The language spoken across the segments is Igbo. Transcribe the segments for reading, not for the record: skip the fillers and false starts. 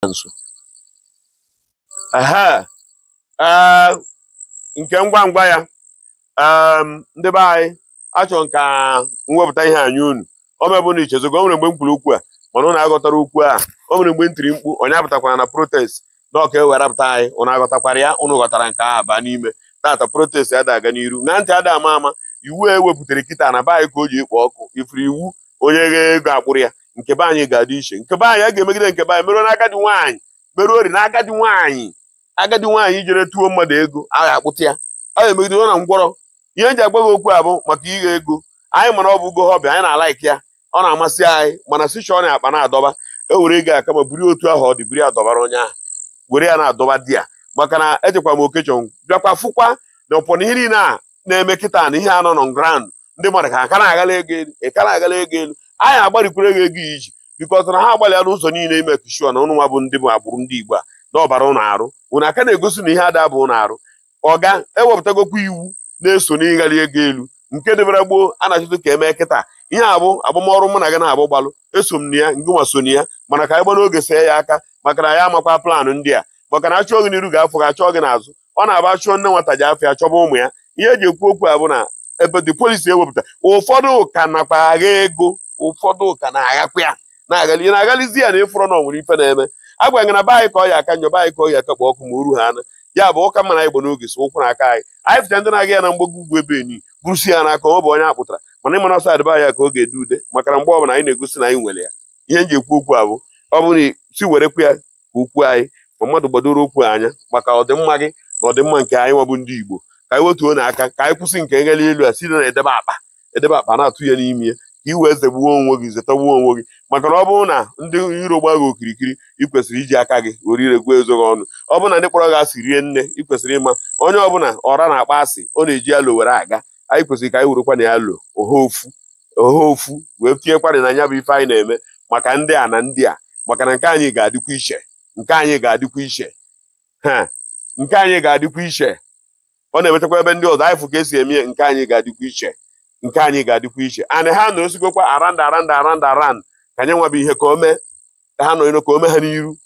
Nso. Ehe, ee, nke ngwa ngwa ya, ndị be anyị achọrọ m ka m wepụta ihe anyị unu. O mebụ na ichezogo, o nwere mgbe m kwuru okwu a, mana ụnụ aghọtara okwu a. O nwere mgbe m tiri mkpu, onye apụtakwara na protest na ọka ewerapụta anyị. Ụnụ aghọtakwara ya? Ụnụ ghọtara nke ahụ baa n'ime tata. Protest ada aga n'iru na ntị ada ama ama. Iwu a ewepụtara kịta na be anyị ka o ji ekpo ọkụ ifuru iwu onye ghe ego akpụrụ ya. Nke be anyị ga-adị iche. Nke be anyị a ga-emegide, nke be anyị meruo n'agadi nwaanyị, meruo ori n'agadi nwaanyị. Agadi nwaanyị jere tuo mmadụ ego, a ga-akpụta ya, a ga-emegide ọ na ngwọrọ. Ihe nji agwa gị okwu a bụ maka ighe ego anyị mara. Ọ bụ ugo hobby anyị na-alike ya, ọ na-amasị anyị, mana si chọọ na akpa na-adọba e were ego a, kama buru otu ahụ ọ dị, buru ya dọbara onye ahụ, were ya na-adọba di ya. Maka na ejekwa m okechọn bịakwa fụkwa na ọpọ na ihe niile a na-eme kịta na ihe a nọ nọ ground, ndị mmadụ ka aka na-agala ego elu, ị ka na-agala ego elu. Anyị agbarikwere ego ego iji because na ha agbalịa n'ụzọ niile ime sure na ụnụ nwa bụ ndị bụ agbụrụ ndị Igbo a na ọbara ụnụ arụ. Ụnụ aka na-egosi na ihe ada bụ ụnụ arụ. Ọga ewepụtagokwa iwu na-eso n'ịghali ego elu nke debere gboo a na-achọtụ ka emee kịta. Ihe a bụ agbamọrụ mụ na gị na-agbụ gbalụ, eso m na ya, ngị nwa so na ya. Mana ka anyị gba n'oge see ya aka, maka na ya amakwa plan ndị a, maka na achụọ gị n'iru ga-afụ gị, achọọ gị n'azụ. Ọ na-aba achụọ nne nwata ji afọ ya chọba ụmụ ya. Ihe eji ekwu okwu a bụ na ebe the policy ewepụta, ụfọdụ ka nakwa agha ego, ụfọdụ ka na-aghakwa ya, na-aghali na-aghalizi ya na ịfụrọ na ọ nwere ife na-eme. Agwa gị na be anyị ka ọ ya aka njọ, be anyị ka ọ ya aka kpọ ọkụ ma oru ha ana ya bụ ụka mara anyị gbo n'oge so ụkwụ na aka anyị. Anyị fụcha ndị na-aga ya na mgbago ugwu ebe enyi burusi ya n'aka, ọ bụ onye akpụtara. Mana ịmara ọsọ adịba ya ka ọ ga-ede ude, maka na mgbe ọbụla anyị na-egosi na anyị nwere ya. Ihe nji ekwu okwu a bụ ọ bụrụ na si werekwa ya ka okwu anyị ma mmadụ gbadoro okwu anya maka ọdịmma gị na ọdịmma nke anyị nwabụ ndị Igbo, ka anyị wetuo n'aka, ka anyị kwụsị nke ngheli elu a si na edebe akpa, edebe akpa na-atụ ya n'ime ya, ka i wee zegbuo onwe gị, zetagbuo onwe gị. Maka na ọ bụrụ na ndị iro gbaa gị okirikiri, ị kwesịrị iji aka gị were ire gbuo ezo gị ọnụ. Ọ bụrụ na ndị kpọrọ gị asị rie nne, ị kwesịrị ịma onye ọbụla ọra na-akpa asị, ọ na-eji alo were aga. Anyị kwesịrị ka anyị werekwa na ya lo oha ofu oha ofu wee tinyekwarị na ya bụ ife anyị na-eme maka ndị a na ndị a, maka na nke anyị ga-adịkwa iche, nke anyị ga-adịkwa iche, ha nke anyị ga-adịkwa iche. Ọ na-emetakwa ebe ndị ọzọ anyị fụ ka esi eme ya. Nke anyị ga-adịkwa iche, nke anyị ga-adịkwa iche. And ha na osigokwa around, around, around, around ka anyị nwa bụ ihe ka o mee ka ha nọ ino ka o mee ha n'iru,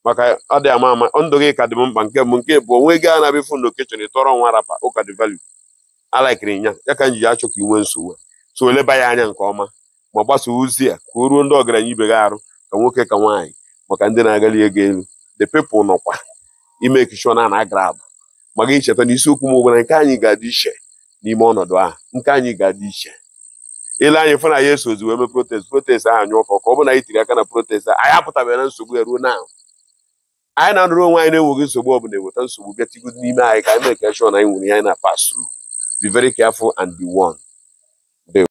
maka ọ dị ama ama. Ndụ gị ka dị m mkpa. Nke mbụ, nke bụ onwe ego a na-abịa ịfụ na occasion ịtọrọ nwa rapa ụka dị value alaikiri ya, ya ka m ji achọ ka i nwee nsogbu. So leba ya anya nke ọma ma gbasa ozi a ka o ruo ndị ọgaranya ibe gị arụ, ka nwoke ka nwaanyị, maka ndị na-agali ego elu. The people nọkwa ime sure na na grab maka icheta na isiokwu m bụ na nke anyị ga-adị iche n'ime ọnọdụ ahụ. Nke anyị ga-adị iche. Ile anyị fụ na ya esozi wee mee protest, protest ahụ anyụ ọkọ ka ọ bụ na anyị tiri aka na protest a, anyị apụtabeghị na nsogbu ya ruo na anyị na-anụrụ onwe anyị na-enweghị nsogbu ọbụla eweta nsogbu bịa tigodo n'ime anyị. Ka anyị mee ka sure na anyị nwere ihe anyị na pass through. Be very careful and be warned.